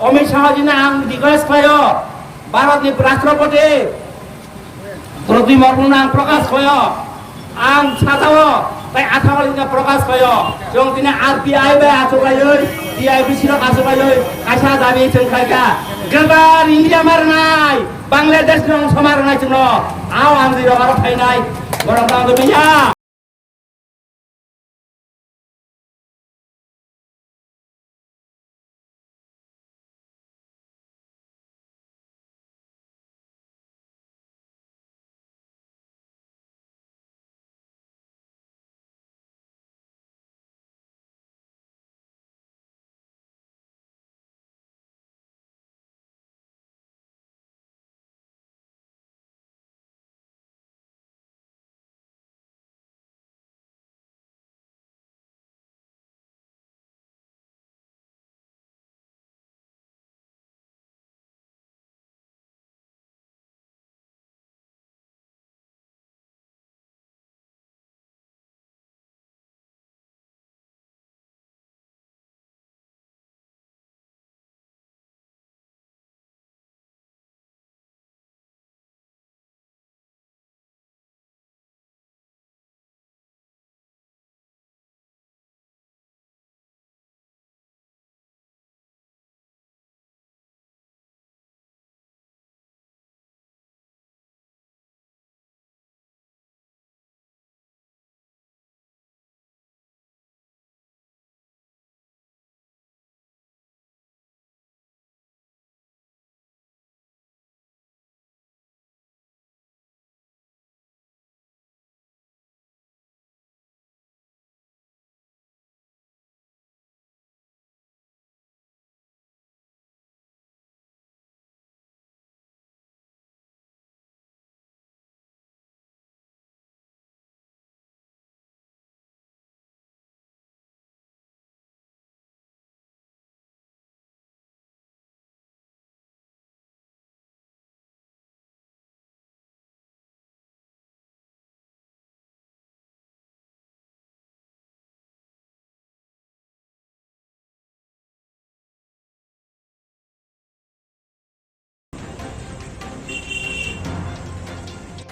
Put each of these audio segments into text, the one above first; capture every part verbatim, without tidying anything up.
Amit Shah jino ang request khlaio, Bharatni Rashtrapati Draupadi Murmuno ang prokash khlaio, ang sajao, tai athawali no prokash khlaio. Chwng tini R T I bai achuklaiwi, T I B C rok achuklaiwi, kaisa dabi chwng khlaikha. Greater India ma rwnai, Bangladesh no soma rwnai chwngno. Ao ang jiro aro phainai, borok tang tongya.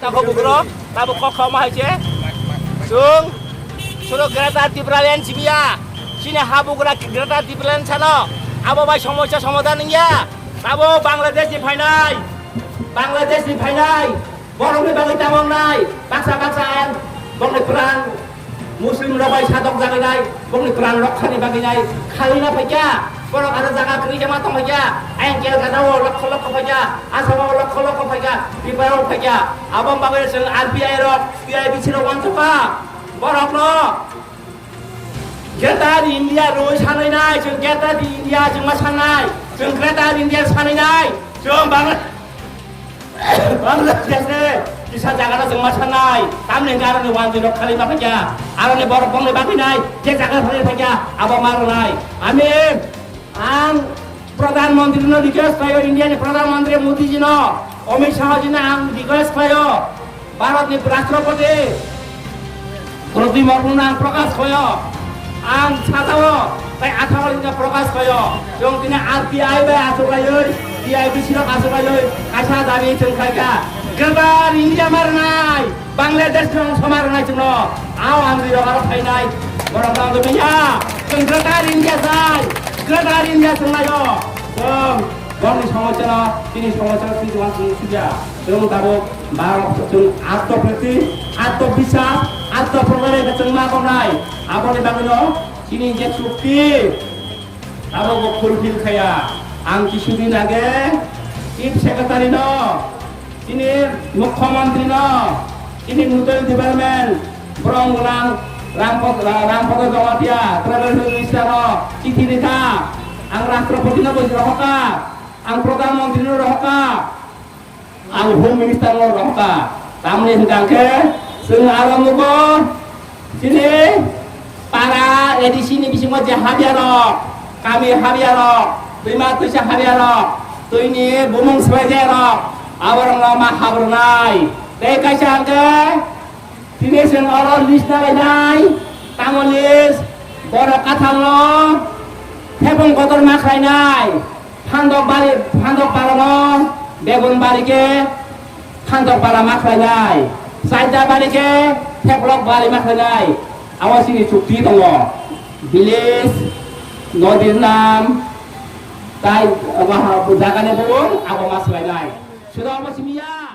Tabuk bugrok, tabuk kok khauma hai se. Chwng, chwng Greater Tipraland simi ya. Chini habugra Greater Tipraland sano. Abo bai somosya somadhan wngya. Tabuk Bangladesh ni phainai. Bangladesh ni phainai. Borokni bagwi tamo wngnai, baksa baksa ang bongni pran Muslim rok bai sadok jaginai, bongni pran rokkhani baginai khalina phaikya, borok aro jaga kwrwi jama tong phaikya, ayang Kolkata o lokho lokho phaikya, Assam o lokho lokho phaikya, Tripura o phaikya, aboni bagwi chwng R B I rok, T I B C rok uansukha, borokno. Greater India rwi sanwi nai, chwng Greater India chwng ma sanai, chwng Greater India sanwi nai, chwng Bangla-, Bangladesh ni kisa jaga no chwng ma sanai, tamni hwnkhe aroni uansuk rok khalima phaikya, aroni borok bongni bagwi nai, je jaga thani phaikya, abo ma rwnai. Ami Ang Pradhan Mantri no request khlaio, India ni Pradhan Mantri Modi ji no, Amit Shah ji no ang request khlaio, Bharat ni Rashtrapati Draupadi Murmu no ang prokash khlaio, ang sajao, tai athawali no prokash khlaio, chwng tini R T I bai achuklaiwi, T I B C rok achuklaiwi, kaisa dabi chwng khlaikha, Greater India ma rwnai. Bangladesh no soma rwnai chwngno. Ao ang jiro aro phainai. Borok tang tongya. Chwng Greater India sai. Greater India chwnglaio. Chwng borokni somosya no, chini somosya no chwng tong chwng sibya. Chwng tabuk Bharat chwng atto priti, atto biswas, atto progare chwng ma tongnai. Aboni bagwino chini je chukti Abo bo fulfill khaya. Ang kisudin age Chief Secretary no, chini Mukhyamantri no, chini Nodal Department, borok gwnang Rampo-, Rampada Jamatia, Tribal Minister no chithi rikha. Ang Rashtrapati no bo rohorkha, ang Pradhan Mantri no rohorkha. Ang Home Minister no rohorkha, tamni hwnkha khe chwng aro nugo chini para A D C ni bisingo je habya rok, kami habya rok, twima twisa habya rok, twini bumung swbaijak rok, aborokno ma habrwnai. Tei kaisa hwnkhe Tini chwng oro list nalainai, tamo list, borok kathalno thebong kotor ma khlainai, Phandok bari, Phandok palano begun bari khe Phandok pala ma khlainai, Chaita bari khe Theplok bari ma khlainai. Abo chini chukti tongo. Village, nodir nam, tai, wah, jagani bubung abo ma swlainai. Sudo abo simiya.